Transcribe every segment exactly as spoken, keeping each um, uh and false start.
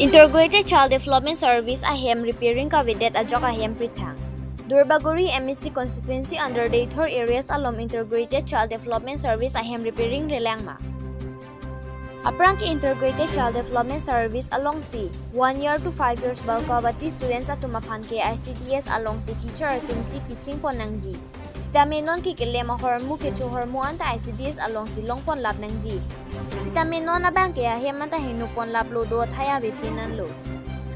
Integrated Child Development Service ahem repairing kavedet ajok ahem prithang. Duarbagori M A C constituency under Deithor areas along Integrated Child Development Service ahem repairing relang ma? Aphrang ke Integrated Child Development Service alongsi one year to five years balkabati students atum aphan ke I C D S alongsi teacher atumsi teaching pon nangji. Sitame non ke kelem ahormu kecho ahormu anta I C D S alongsi longpon lap nangji. Sitame non abang ke ahem anta heno pon laplo, do athai avepin anlo.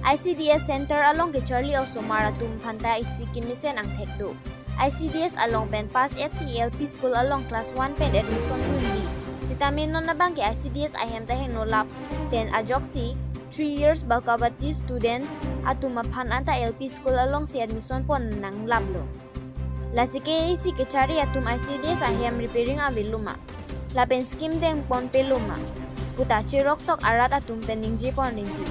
I C D S center along kecharli osomar atum aphanta isi kemesen angthek do. I C D S along pen pas et si L P school along class one pen admission dunji. Sitame non abang ke I C D S ahem ta heno lap pen ajoksi three years balkabati students atum aphan anta L P school alongsi admission pon nanglaplo. Lasi ke isi kecharli atum I C D S ahem repairing avelo ma? Lapen scheme dengpon pelo ma puta cheroktok arat atum pen ningje pon rinti.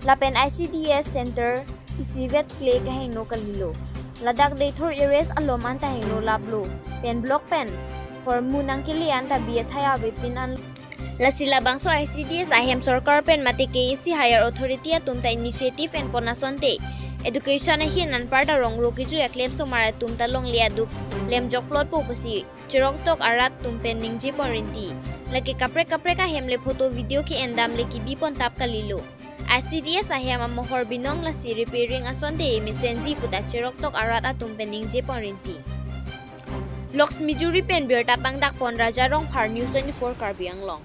Lapen I C D S center isivet kle kaheno kalilo. Ladak Deithor areas along anta heno laplo. Pen block pen ahormu nangkele anta bi athai avepin an. Lasi labangso I C D S ahem sorkar pen mate K A C higher authority atum ta initiative enpon asonte education ahin anpar ta rongro keju aklem osomar atum ta longle aduk lemjok plot po pusi cheroktok arat atum pen ningje pon rinti. Lake kaprek kaprek ahem le photo video ke-endam le kebi pon tap kalilo. I C D S ahem amohor binong lasi repairing asonte mesenji puta cheroktok arat atum pen ningje pon rinti. Loksmijuri pen birta pangdak pon Raja Rongphar, News twenty-four Karbi Anglong.